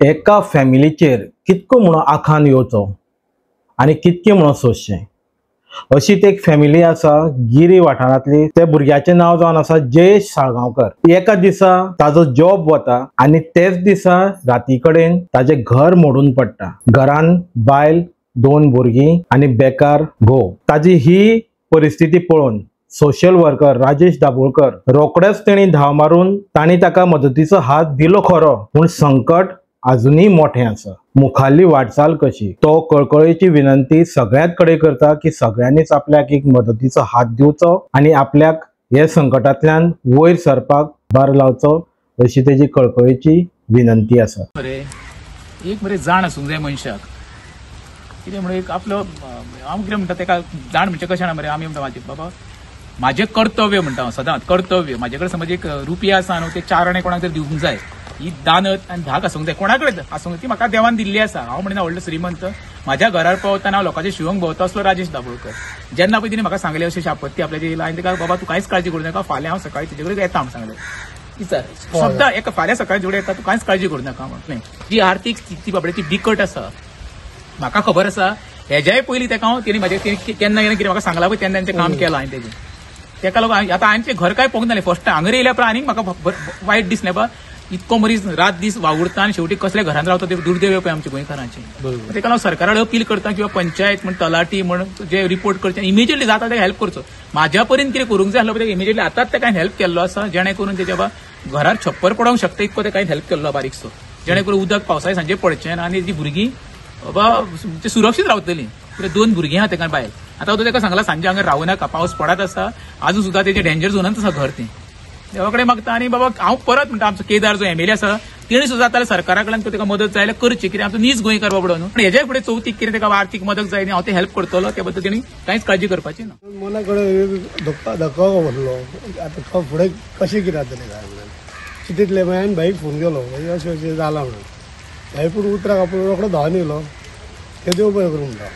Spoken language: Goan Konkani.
एका फॅमिलीचेर कितको म्हणून आखान येवचो आनी कितके म्हणून सोंसचें. अशीच एक फॅमिली आसा गिरी वाठारांतली. त्या भुरग्याचें नांव जावन आसा जयेश साळगांवकर. एका दिसा ताजो जॉब वता आनी तेच दिसा राती कडेन ताजें घर मोडून पडटा. घरान बायल, 2 भुरगीं आनी बेकार घोव. ताजी ही परिस्थिती पळोवन सोशल वर्कर राजेश दाभोळकर रोखडेच तेणी धांव मारून तांणी ताका मदतीचो हात दिलो खरो, पूण संकट अजूनय मोठें आसा. मुखाल्ली वाटचाल कशी तो कळकळीची विनंती सगळ्यात कडेन करता की सगळ्यांनीच आपल्याक एक मदतीचो हात दिवचो आनी आपल्याक हे संकटांतल्यान वयर सरपाक भार लावचो अशी तेजी कळकळीची विनंती आसा. मरे एक मरे जाण आसूंक जाय मनशाक. कितें म्हणून एक आपलो हांव कितें म्हणटा तेका जाण म्हणजे कशें ना मरे, आमी म्हणटा म्हाजे बाबा म्हाजें कर्तव्य म्हणटा हांव सदांच कर्तव्य. म्हाजे कडेन समज एक रुपया आसा न्हू, ते 4 आणे कोणाक तरी दिवंक जाय. ही दानत आनी धाक आसूंक जाय, कोणा कडेन आसूंक जाय, ती म्हाका देवान दिल्ली आसा. हांव म्हणिना व्हडलो श्रीमंत, म्हाज्या घरार पावतना हांव लोकांचे शिवंक भोंवता असलो राजेश दाभोळकर. जेन्ना पळय तिणें म्हाका सांगलें अशें आपत्ती आपल्याची येयला आनी ताका बाबा तूं कांयच काळजी करूं नाका, फाल्यां हांव सकाळी तुजे कडेन येता म्हूण सांगलें. विचार शब्द एका फाल्यां सकाळी तुजे कडेन येता, तूं कांयच काळजी करूं नाका म्हटलें. जी आर्थीक स्थिती बाबड्याची बिकट आसा म्हाका खबर आसा. हेज्याय पयलीं ताका हांव तेणी म्हाजें केन्ना केन्ना कितें म्हाका सांगलां पळय तेन्ना तें काम केलां हांवें तेजें. तेका लागून आतां हांवें घर काय पळोवंक नासलें. फर्स्ट हांगा येयल्या उपरांत आनीक म्हाका वायट दिसलें बा इतको मनीस रात दीस वावुरता आनी शेवटी कसल्या घरांत रावता ते दुर्दैव पळय आमच्या गोंयकारांचें. तेका लागून सरकारा कडेन अपील करता किंवा पंचायत म्हण तलाठी म्हण जे रिपोर्ट करचे इमिजिएटली जाता तेका हेल्प करचो. म्हाज्या परीन कितें करूंक जाय आसलो पळय इमिजिएटली आतांच तेका हेल्प केल्लो आसा, जेणे करून तेच्या बाबा घरार छप्पर पडोवंक शकता इतको तेका हेल्प केल्लो बारीकसो, जेणे करून उदक पावसा सांजे पडचें ना आनी ती भुरगीं बाबा सुरक्षीत रावतलीं. कित्याक 2 भुरगीं आहा तेका बायल. आतां हांव तेका सांगलां सांजे हांगा रावूं नाका, पावस पडत आसा, आजून सुद्दां तेजें डेंजर झोनांत आसा घर. तें देवा कडेन मागता आनी बाबा हांव परत म्हणटा आमचो केदार जो एमएलए आसा तेणी सुद्दां आतां सरकारा कडल्यान ताका मदत जाय जाल्यार करची, कित्याक आमचो नीज गोंयकार बाबडो न्हू. पूण हेज्या फुडें चवथीक कितें ताका आर्थीक मदत जाय न्ही, हांव तें हेल्प करतलो, त्या बद्दल तेणी कांयच काळजी करपाची ना. मना कडेन धक्को भरलो आतां फुडें कशें कितें जातलें काय म्हणून चिंतलें. मागीर हांवें भाईक फोन केलो, अशें अशें जालां म्हणून. भाई पूण उतराक आपूण रोखडो धांवन येयलो, ते देव बरें करूं म्हणटा.